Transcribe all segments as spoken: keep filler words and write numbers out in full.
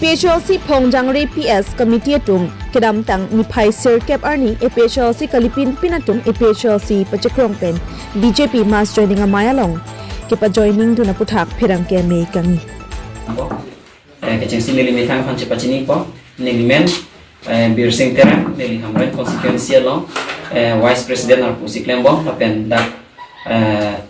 APHLC Phongjangre P S Committee atum kedamtang niphai sirkep arni APHLC kalipin pin atum APHLC pachekrong pen BJP mass joining amei along kepajoining dun aputhak pherangke amei kangni. Eh, kechengsi neli methang aphan chepachinipo, neli men, eh, Birsing Terang, neli Hamren constituency along, eh, Vice President arpu si klembom, lapen dak, eh,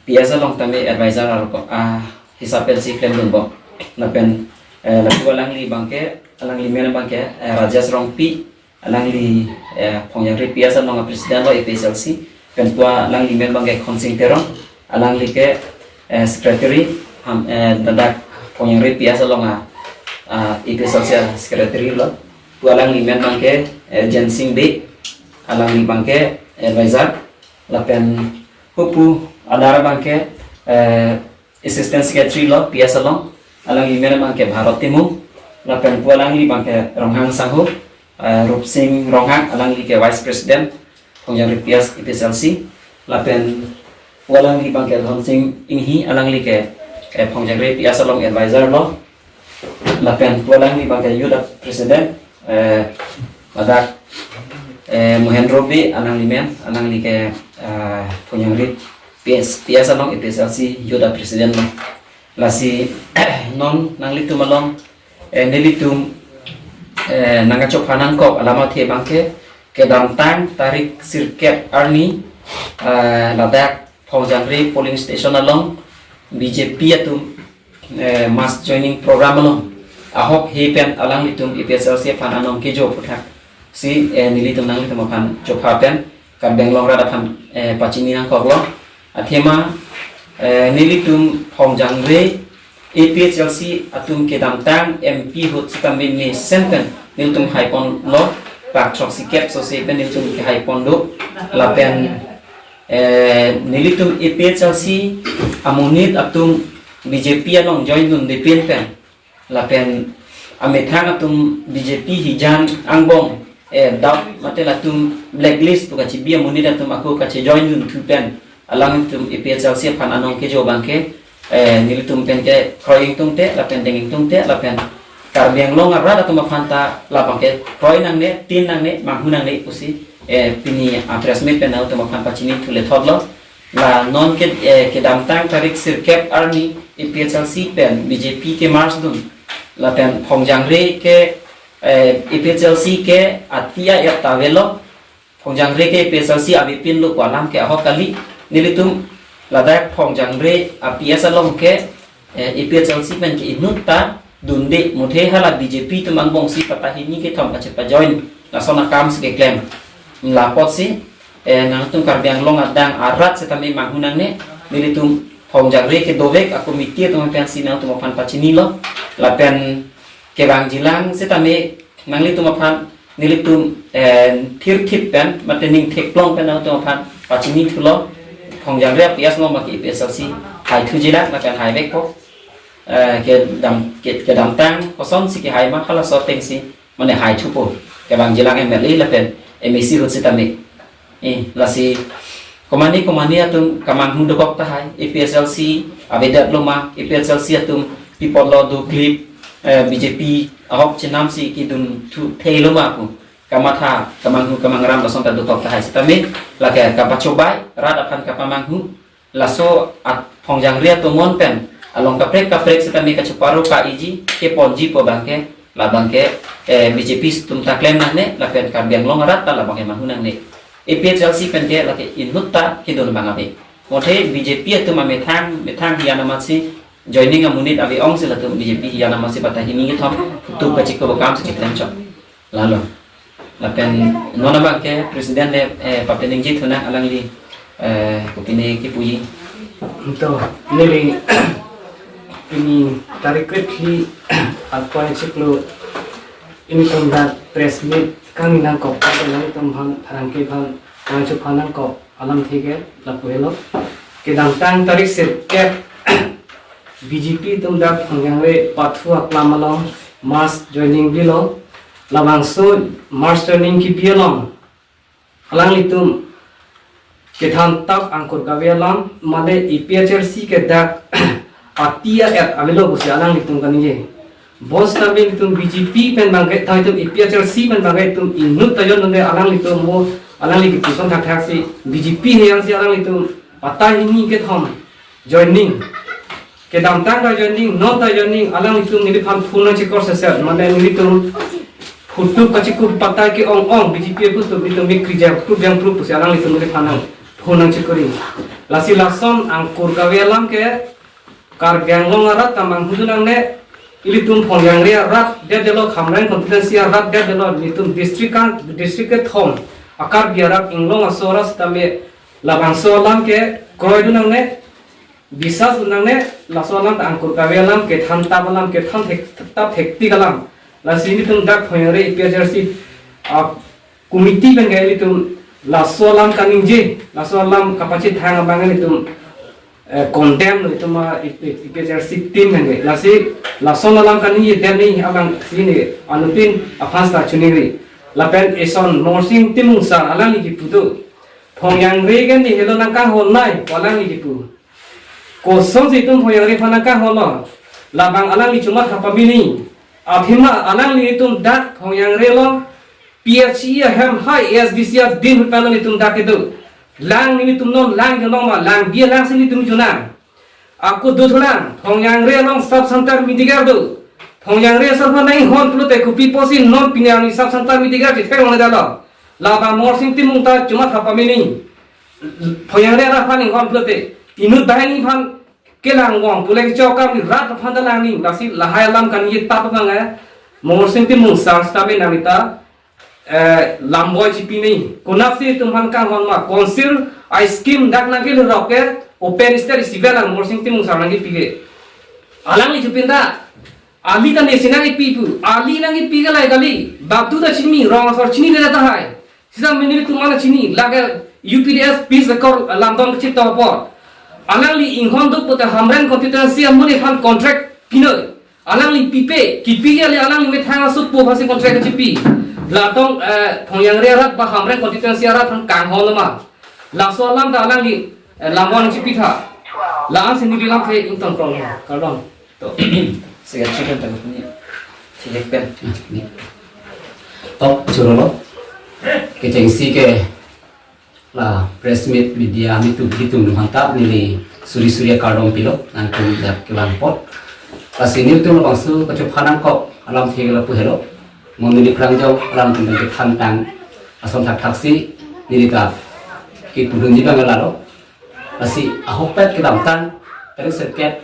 P S along tame advisor arpu, ah, hisap pensi klemdunbom. Lapen, eh, lapu alangli abangke, alangli men abangke, eh, Rajesh Rongpi, alangli, eh, Phongjangre P S along a-president lo APHLC, pen pu alangli men abangke Khonsing Teron, alangli ke, eh, secretary, ham, eh, ladak Phongjangre P S along a, ah, APHLC a-secretary lo. Pu alangli men abangke, eh, Jensing Bey, alangli abangke advisor, lapen hupu adar abangke, eh, Assistant Secretary lo P S along, alangli men abangke Bharat Timung, lapen pu alangli abangke Ronghang Sangho, eh, Rupsing Ronghang, alangli ke Vice President Phongjangre P S APHLC, lapen pu alangli abangke Dhonsing Inghi, alangli ke, eh, Phongjangre P S along advisor lo, lapen pu alangli abangke Youth President, eh, ladak, eh, Mohendro Bey, alangli men, alangli ke, eh, Phongjangre P S, P S along APHLC Youth President lo. Lasi non nanglitum along, eh, nelitum, eh, nangkachopha nangkok alam athe abangke, kedamtang tarik sirkep arni, eh, ladak Phongjangre polling station along BJP atum, eh, mass joining program along ahok he pen alanglitum APHLC aphan anong kejo aputhak si, eh, nelitum nanglitum aphan chopha pen Karbi Anglong rat aphan, eh, pachini nangkoklo. Athema, eh, nelitum Phongjangre APHLC atum kedamtang M P ahut sitame mesen pen nelitum haiponlo, pak throksi kep sose pen nelitum kehaiponlo, lapen, eh, nelitum APHLC amonit atum BJP along join dunde pin pen, lapen amethang atum BJP hijan angbong, eh, dap mate latum blacklist pu kachibi amonit atum ako kachejoin dunthu pen alangtum APHLC aphan anong kejo abangke, eh, nelitum pen ke kroi ingtungte, lapen deng ingtungte, lapen Karbi Anglong arat atum aphan ta labangke kroi nangne, tin nangne, manghu nangne pusi, eh, pini a-press meet pen nangtum aphan pachini thule thotlo. La non ke, eh, kedamtang tarik sirkep arni APHLC pen BJP ke merge dun, lapen Phongjangre ke, eh, APHLC ke ati a-et ta avelo, Phongjangre ke APHLC avepinlo pu alam ke ahok kali. Nelitum ladak Phongjangre a-P S along ke, eh, APHLC pen ke inut ta dunde, muthe hala BJP atum angbong si patahini kethom kachepajoin, lason akam si keklem. La apotsi, eh, nangtum Karbi Anglong adang arat sitame manghu nangne, nelitum Phongjangre kedovek a-committee atum pen si nangtum aphan pachinilo, lapen kevangjilang sitame nanglitum aphan, nelitum, eh, thirthip pen mate ning theklong pen nangtum aphan pachini thulo, Phongjangre a-P S along abangke APHLC haithu jilak lapen haivekpo, eh, kedam, ke, kedamtang kosonsi kehai ma halaso atengsi mane haithupo, kevangjilang MLA lapen MAC ahut sitame. Eh, lasi komane komane atum kemanghu dokok tahai, APHLC avedetlo ma, APHLC atum pi apotlo doklip, eh, BJP ahok chenamsi kedunthu theilo ma pu kamatha, kemanghu kemangram lason ta dokok tahai sitame, lake kapachobai, rat aphan kapamanghu, laso a-Phongjangre atomon pen along kaprek kaprek sitame kacheparo ka-iji, keponji pu abangke, labangke, eh, BJP atum ta klem nangne, lapen Karbi Anglong arat ta labangke manghu nangne. APHLC pen ke lake inut ta kedun abang ave. Muthe BJP atum amethang, methang hiyan amatsi joining amonit ave ongsi latum BJP hiyan amatsi patahini kethom, tum pachiko akam si keklem chok. Lalo. Lapen non abangke president le, eh, papeningje thunang, alangli, eh, kopine kipuji. To, neli pini tarik kre-phli arpoi chiklo nelitum dak press meet kangni nangkok, nangtum aphan, pherangke aphan nangchopha nangkok alam athe ke lapu helo. Kedamtang tarik sirkep BJP atum dak Phongjangre pathu aklam along mass joining bilo. Labangso mass joining kebi along alanglitum kethan tap angkur kave alam, mane APHLC ke dak ati a-et avelo pusi alanglitum kaningje. Bonsitame ilitum B J P pen bangke, tang itum A P H L C pen bangke itum inut ta jondunde, alanglitum mo, alangli kipuson thakthak si B J P heyang si alanglitum patta hini kethom joining. Kedamtang ta joining, non ta joining, alanglitum neliphan phone nangchekor seset, mane nelitum photo kachekup patta ke-ong-ong, B J P aphuthak itum bikri jam, proof jam proof pusi alanglitum neliphan nang phone nangchekori. Lasi lason angkur kave alam ke Karbi Anglong arat ta manghudun nangne, ilitum Phongyangre arat detdetlo, Hamren constituency arat detdetlo, nelitum district kan, district kethom a-Karbi arat inglong aso arat sitame labangso alam ke kroidun nangne, bisas dun nangne, laso alam ta angkur kave alam, kethan tap alam, kethan thek, tap thektik alam. Lasi nelitum dak Phongyangre A P H L C, ah, committee pen ke ilitum laso alam kaningje, laso alam kapachethang abang ilitum, eh, condemn lo itum, ah, A P H L C team pen ke. Lasi laso alam kaningje, dem ni abang si ne anuttin aphan ta choningri. Lapen eson Morsing Timung sir alangli kipu do, Phongyangre ke ne helo nangkangholnei pu alangli kipu. Kosonsi itum Phongyangre aphan nangkangholo? Labang alangli chomatha pamini. Athema alanglitum dak Phongyangre along P H E ahem hai A S D C adin ahut pen nelitum dak kedo. Lang nelitum non lang jonong ma, lang bi lang si nelitum jonang. Ako dothulang, Phongyangre along sub center medical do. Phongyangre asor aphan nanghon pulote kopi apotsi non pini arni sub center medical chethek longledetlo? Labang Morsing Timung ta chomatha pamini. Phongyangre arat aphan inghon pulote inut banghini aphan kelang wong pule kechokam ni rat aphan ta lang ni, lasi lahai alam kaningje tap abang, eh, Morsing Timung sir sitame nanglita, eh, lamboi chipini. Konatsi itum aphan kanghon ma, council a-scheme dak nangkelerok ke open stage isivet lang Morsing Timung sir nangkepi ke. Alangli chupin ta, ali ta nesi nangkepi pu, ali nangkepi ke lai kali, badu ta chini, rong asor chinine tahai. Sita mini tu mana chini, lake U P D S peace accord lamdon kecipta apot. Alangli inghon do pute Hamren constituency amonit aphan contract pinoi. Alangli pipe, kipi ke ali alangli methang aso po aphansi contract kachipi. Latum, eh, Phongyangre arat ba Hamren constituency arat aphan kanghon ma. Laso alam ta alangli, eh, lamdon chipitha. La-an si neli lamthe ingtong krong ma. Kardom. To, siga chicken ta ni. Chilek pen. Ah, ni. To, churolo. Kechengsi ke la press meet media mitu bitum aphanta neli suri suri akardom pilo, nangtum dak kelang apot. Lasi nelitum labangso kachephan nangkok alamthe ke lapu helo. Mo neli prangjong alamthe ke thantang ason thakthaksi neli ta kipudunji abang lalo. Lasi ahokpet kedamtang, tarik sirkep,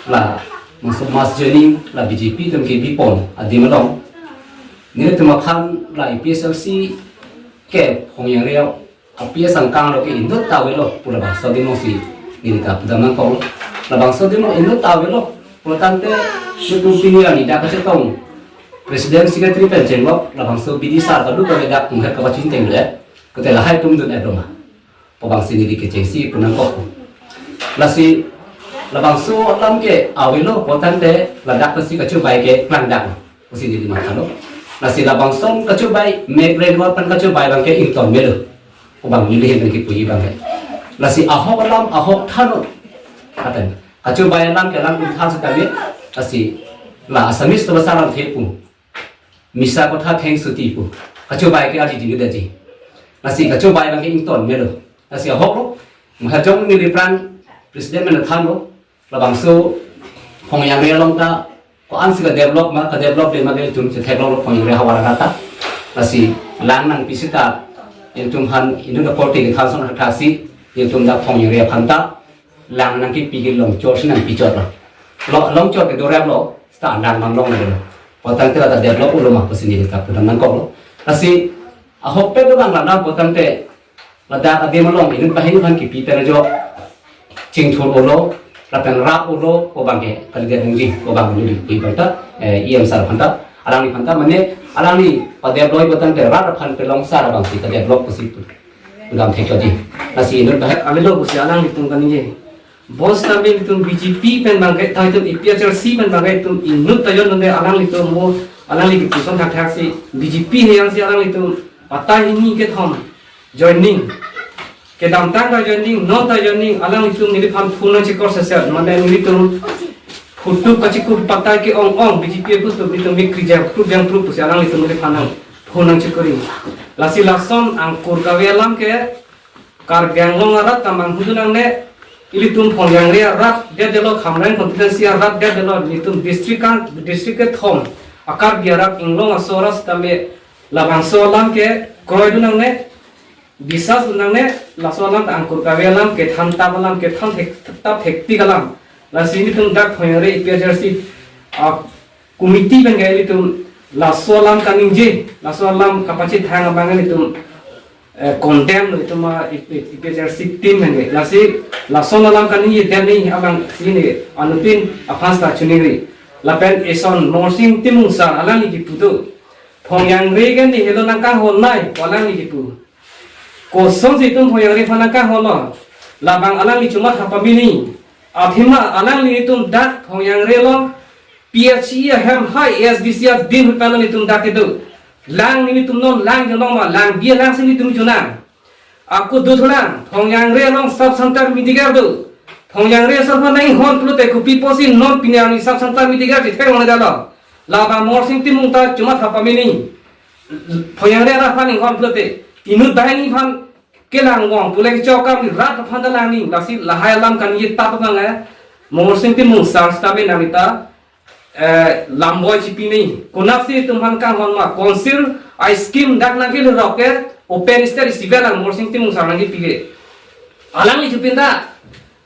la mass, mass joining, la B J P atum kebipon adim along, nelitum aphan la A P H L C ke Phongyangre a-P S angkang lo ke inut ta avelo pu labangso adim alongsi neli ta pudam nangkok. Labangso adim along inut ta avelo pulotangte, nelitum pini arni dak kachetong President Secretary pen chenglok labangso B D sir ta do ke dak munghet kapachingtheng do-et, kote lahai atum dun-et do ma pu abangsi neli kechengsi pu nangkok. Lasi labangso alam ke avelo pulotangte ladak lasi kachobai ke klangdak pusi neli mathalo. Lasi labangso kachobai, mek red war pen kachobai abang ke ington melo pu abang neli ahin nangkipuji abang ke. Lasi ahok alam ahok thannon. Aten kachobai alam ke alangtum than setame, lasi la Assamese to basa alamthe pu, Misa kotha thengsuti pu, kachobai ke arjiji nudetji. Lasi kachobai abang ke ington melo. Lasi ahok lo, mahajong neli pran President pen thanlo, labangso Phongyangre along ta ko-ansi kadevelop ma, kadevelopde ma ke itum chetheklonglo Phongyangre havar arat ta. Lasi lang nangpi seta itum aphan inut aporti kethan ason thakthaksi itum dak Phongyangre aphanta lang nangkipi ke longchor si nangpi chotlo. Lo, longchor ke doraplo, seta lang manglonglo. Pulotangte la ta develop-lo ma pusi neli ta pudam nangkoklo. Lasi ahokpet abang la nang pulotangte ladak adim along inut banghini aphan kipi pen ajok chingthur-olo, lapen rap-olo pu abang ke kalidet nangji pu abang neli pi aphanta, eh, E M sir aphanta, alangli aphanta mane alangli padevelop pulotangte rat aphan pelong sar abangsi kadevelop pusi pu, pudam thekchotji. Lasi inut banghini avelo pusi alanglitum kaningje. Bonsitame itum B J P pen bangke, tang itum A P H L C pen bangke itum inut ta jondunde, alanglitum mo, alangli kipuson thakthaksi B J P heyang si alanglitum patta hini kethom joining. Kedamtang ta joining, non ta joining, alanglitum neliphan phone nangchekor seset, mane nelitum Putu kachikup patai ke-ong-ong B J P putu itum mikri jam prup jam prup pusi alanglitum ri phanang phonang chikuri. Lasi lason angkur kave alam ke Karbi Anglong arat ta manghudun nangne, ilitum Phongyangre arat det delo, Khamren constituency arat det delo, ilitum district kan, district kethom a Karbi arat inglong aso arat sitame labangso alam ke kroidun nangne, bisas dun nangne, laso alam ta angkur kave alam, kethan tap alam, kethan thek tap thektik alam. Lasi ilitum dak Phongyangre A P H L C, ah, committee pen ke ilitum laso alam kaningje, laso alam kapachethang abang ilitum, eh, condemn lo itum a A P H L C team pen ke. Lasi lason alam kaningje det ni abang si ne anuttin aphan ta choningri. Lapen eson Morsing Timung sir alangli kipu do, Phongyangre ke ne helo nangkanghon nai, alangli kipu. Kosonsi itum Phongyangre aphan nangkanghon lo? Labang alangli chomatha pameme ni. Athema alanglitum dak Phongyangre along P H E ahem hai A S D C adin ahut pen nelitum dak kedo. Lang nelitum non lang jonong ma, lang bi lang si nelitum jonang. Ako dothulang, Phongyangre along sub center Midigar do. Phongyangre asor aphan nanghon pulote kopi pusi non pini arni sub center Midigar chethek longle detlo? Labang Morsing Timung ta chomatha pameme ni. Phongyangre arat aphan nanghon pulote, inut banghini aphan kelang wong pule kechok akam ni rat aphan ta lang ni, lasi lahai alam kaningje tap abang eh, Morsing Timung sir sitame nangli ta, eh, lamboi chipi ni. Konatsi itum aphan kanghon ma, council a scheme dak nangkele rok ke, open stage isivet lang Morsing Timung sir nangkipi ke. Alangli chupin ta,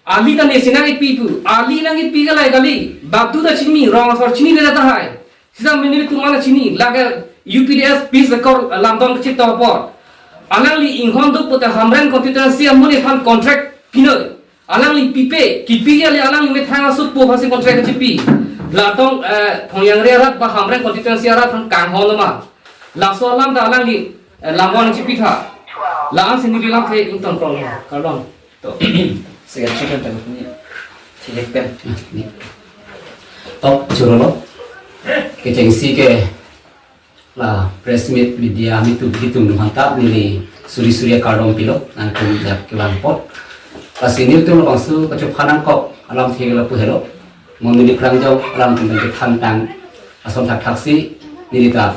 ali ta nesi nangkipi pu, ali nangkipi ke lai kali, batu ta chini, rong asor chini le tahai. Sita mini tu mana chini, lake U P D S peace accord lamdon kechito apor. Alangli inghon do pute Hamren constituency amonit aphan contract pinoi. Alangli pipe, kipi ke ali alangli methang asut po aphansi contract kechipi. Latum, eh, Phongyangre arat ba Hamren constituency arat aphan kanghon ma. Laso alam ta alangli, eh, lamon chipi tha. La-an si neli lamthe ingtong krong ma, kardom. To, secretary kan tahu ni. Thilek pen. Ah, ni. To, churolo. Kechengsi ke la press meet media mitu hitung nung hanta neli suri suri akardom pilo, nangtum dak kelang pot. Lasi nelitum labangso kachuphan nangkok alamthe ke lapu helo. Mo neli kelangjong alamtum ke thantang ason thakthak si neli ta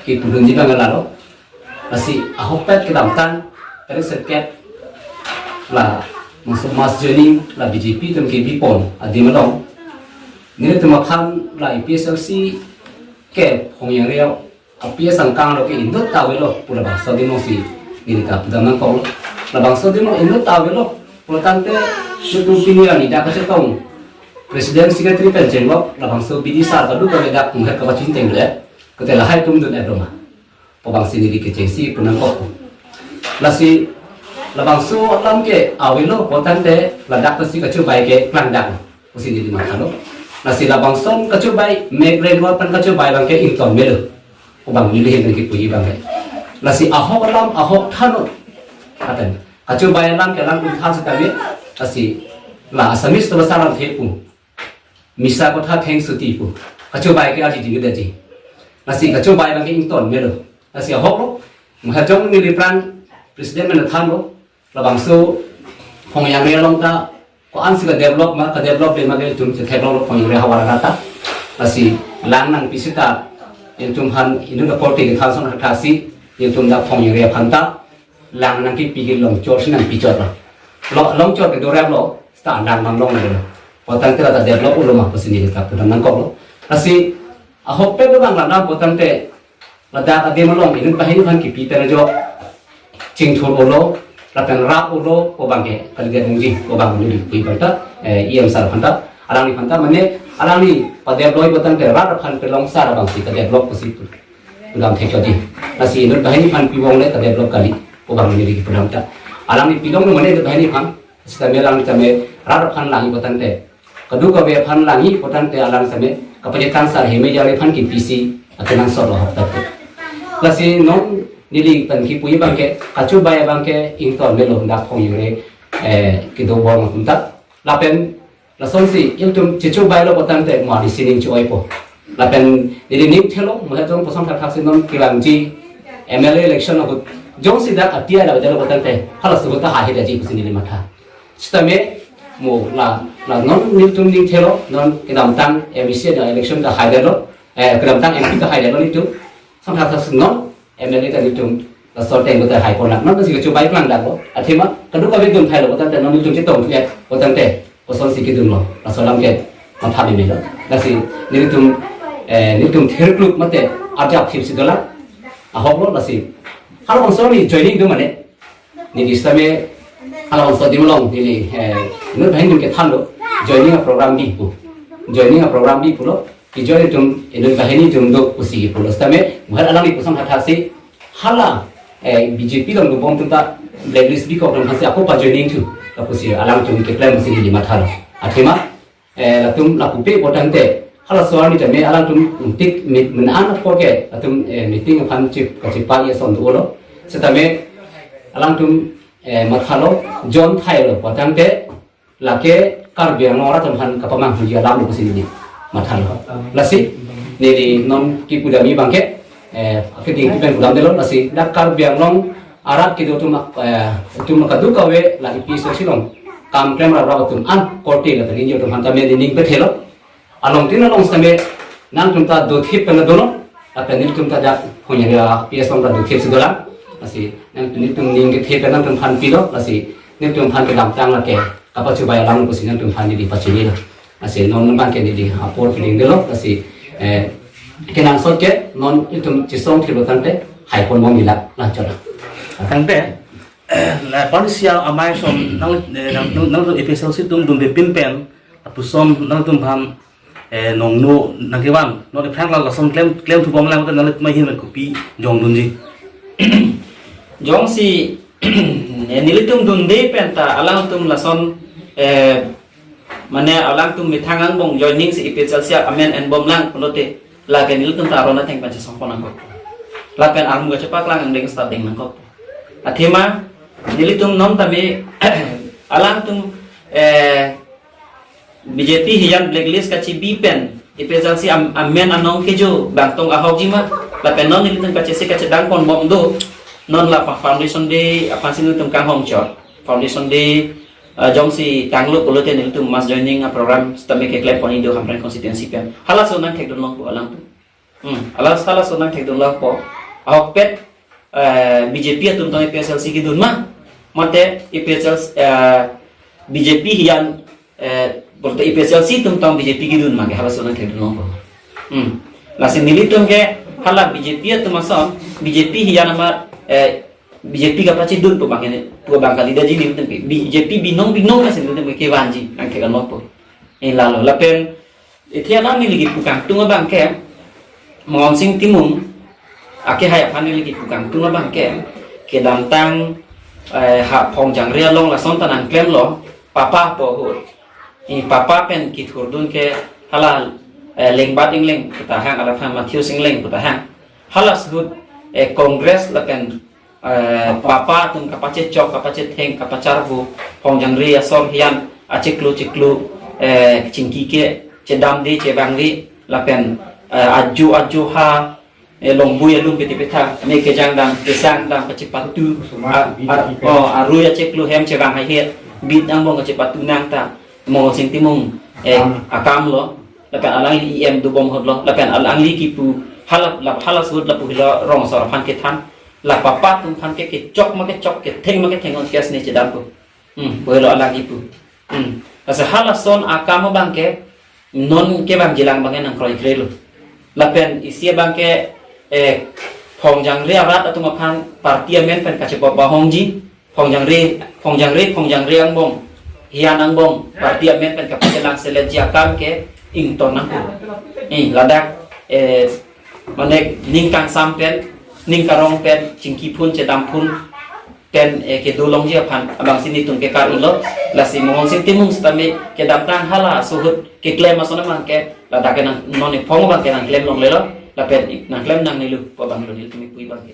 kipudunji abang lalo. Lasi ahokpet kedamtang, tarik sirkep la mass, mass joining la B J P atum kebipon adim along, nelitum aphan la A P H L C ke Phongyangre A P S angkang lo ke inut ta avelo pu labangso adim alongsi neli ta pudam nangkok. Labangso adim along inut ta avelo pulotangte, itum pini arni dak kachetong president secretary pen chenglok labangso bidi sar kadu kave dak munghet kapachini teng le, kote lahai atum dun-et lo ma pu abangsi neli kechengsi pu nangkok. Lasi labangso alam ke avelo pulotangte ladak lasi kachobai ke klangdak pusi neli mathalo. Lasi labangson kachobai, mek renwar pen kachobai abang ke ington melo pu abang neli hin kipuji abang ke. Lasi ahok alam ahok thannon. Aten kachobai alam ke alam kum than sitame, lasi la Assamese to la salam thepu. Misa kotha thengsuti pu. Kachobai ke arjiji ngedaji. Lasi kachobai abang ke ington melo. Lasi ahok lo. Mahajong neli aphrang president pen thanlo. Labangso Phongyangre along ta ko-ansi kadevelop ma, kadevelop le ma ke itum chetheklonglo Phongyangre havar arat ta. Lasi lang nangpi sita itum aphan inut akorte kethan ason thakthaksi itum dak Phongyangre aphan ta lang nangkipi ke longchor si nangpi chot lo. Lo, longchor ke dorap lo, sta lang nang long lo. Pulotangte la ta develop-lo ma pusi neli ta pudam nangkok lo. Lasi ahokpet abang la nang pulotangte ladak adim along inut banghini aphan kipi pen ajok chingthur-olo, lapen rap-olo pu abang ke kalidet nangji pu abang neli pu abang ta, eh, E M sir aphan ta, alangliphan ta mane alangli padevelop pulotangte rat aphan pelong sar abangsi kadevelop pusi pu. Pudam thekchotji. Lasi inut banghini aphan pi-ong le kadevelop kali pu abang neli kipudam ta. Alangli pilong mane inut banghini aphan, sitame alang tame rat aphan langji pulotangte, kadokave aphan langji pulotangte alang tame kapachethan sar heme jale aphan kipisi akenangsot lo ahokpet. Lasi non neli pen kipuji abang ke, kachobai abang ke ington melo dak Phongyangre, eh, kedo bor atum ta. Lapen lasonsi itum chechobailo pulotangte mo arni sining cho-oipo. Lapen neli ning thelo, mahajong ason thakthaksi non kevangji M L A election ahut jongsi dak atiya la jalo pulotangte halaso ahut ta haihedaji pusi neli matha. Sitame mo la, la non nelitum ning thelo, non kedamtang M A C election ta haidetlo, eh, kedamtang M P ta haidetlo nelitum. Sangtha thasi non M L A ta nelitum laso ateng ko ta haipon lang. Non si kachibai plang daklo. Athema kadokave dun thailo, botangte non nelitum chetong thuet, botangte kosonsi kedunlo, laso alam ke matha meme lo. Lasi nelitum, eh, nelitum thirkluk mate arjap thipsi dolang. Ahok lo, lasi halabangso arni joining do mane. Neli sitame halabangso adim along neli, eh, inut banghini atum kethanlo, joining a-program bi pu. Joining a-program bi pulo, ke-join atum inut banghini atum do pusi pulo. Sitame buhar alangli pusong hathasi hala, eh, B J P along dobom atum ta blacklist bikok atum aphansi ako pa-joining thu, lapusi alangtum keklem pusi neli mathalo. Athema, eh, latum lapu pe botangte, halaso arni tame alangtum tik mit men an apor ke latum, eh, meeting aphan chip kachipa ye son dolo. Sitame alangtum, eh, mathalo, join thailo botangte, lake Karbi Anglong arat atum aphan kapamanghuji alam lo pusi neli mathalo. Lasi neli non kipu dam abangke, eh, akeding pen pudamdetlo, lasi dak Karbi Anglong arat kedo atum, eh, atum kadokave la A P H L C along kam klem raprap atum an korte lapen injo atum aphan tame neli ning pethelo. Along tin along sitame nangtum ta dothip pen dono, lapen nelitum ta dak Phongjangri P S along ta dothipsi dolang. Lasi nangtum, nelitum ning kethip pen nangtum aphan pilo, lasi nelitum aphan kedamtang lake kapachibai alam pusi nangtum aphan neli pachinilo. Lasi non abangke neli apor kedingdetlo, lasi, eh, kenangsot ke non itum chesong thilo tangte haipon bom bilak la chona. Tangte, eh, la panisia amei ason nang, eh, nang, nang, nangtum A P H L C atum dunde pinpen, lapuson nangtum aphan, eh, nongno nangkevan, non aphrang la lason klem, klem thubom lang, nangtum ahin kopi jongdunji. Jongsi, eh, nelitum dunde penta alangtum lason, eh, mane alangtum methang angbong joining si A P H L C amen enbom lang pulote, lake nelitum ta aron ateng pen chesongpon nangkok. Lapen armu kachepaklang angdeng start deng nangkok. Athema nelitum non tame alangtum, eh, B J P hijan blacklist kachibi pen A P H L C am-, amen anong kejo bangtong ahokji ma, lapen non nelitum kachesi kachedangpon bom do, non la pa Foundation Day aphansi nelitum kanghong chot. Foundation Day, eh, jongsi tanglo pulote nelitum mass joining a-program sitame keklempon ido Hamren constituency pen. Halaso nangthekdun longpo alangtum. Hmm, hala, halaso nangthekdun longpo. Ahokpet, eh, B J P atum tong A P H L C kedun ma, mate A P H L C, eh, B J P hijan, eh, pulote A P H L C atum tong B J P kedun ma, ke halaso nangthekdun longpo. Hmm. Lasi nelitum ke hala B J P atum ason, B J P hijan ama, eh, B J P kapachedun pu abang ini, pu abang kalidet ji nelitum ke. B J P binong binong lasi nelitum ke kevanji, nangthekdun longpo. Eh, lalo, lapen, ithi alam neli kipu kangtung abangke, Mongonsing Timung, akehai aphan neli kipu kangtung abangke, kedamtang, eh, ha Phongjangri along lason ta nangklemlo, papa pu ahut. I papa pen kithurdun ke hala, eh, Lengbat Engleng pu tahang, alaphan Matthews Engleng pu tahang. Halaso ahut, eh, Congress lapen, eh, papa atum kapachechok, kapachetheng, kapacharvo, Phongjangri asor hijan, achiklo chiklo, eh, chingki ke, chedamde, chevangve, lapen, eh, ajo ajo ha, eh, longbui alum piti pithang, me kejang dam, kesang dam, kachepatu, a, a, oh, arui achiklo hem chevang haihe, bit angbong kachepatu nang ta, Mongonsing Timung, eh, akam lo, lapen alangli E M dobom ahut lo, lapen alangli kipu, hala, la, halaso ahut lapu helo rong asor aphan kethan, la papa atum aphan ke kechok ma kechok, ketheng ma ketheng on case ne chedampo. Hmm, pu helo alangli pu. Hmm. Lasi halason akam abangke, non kevangjilang abangke nangkroikre lo. Lapen isi abangke, eh, Phongjangri arat atum aphan party amen pen kachepabahongji, Phongjangri, Phongjangri, Phongjangri angbong, hijan angbong, party amen pen kapachelang seletji akam ke ington nangkok. Eh, ladak, eh, mane ning kangsam pen, ning karong pen, chingki phun, chedam phun, pen, eh, kedo longji aphan, abangsi nelitum ke kar-ilo, lasi Mongonsing Timung sitame kedamtang halaso ahut keklem ason abangke, ladak ke nang, non iphong abangke nangklem longlelo, lapen nangklem nangnelo pu abang lo nelitum kipu abangke.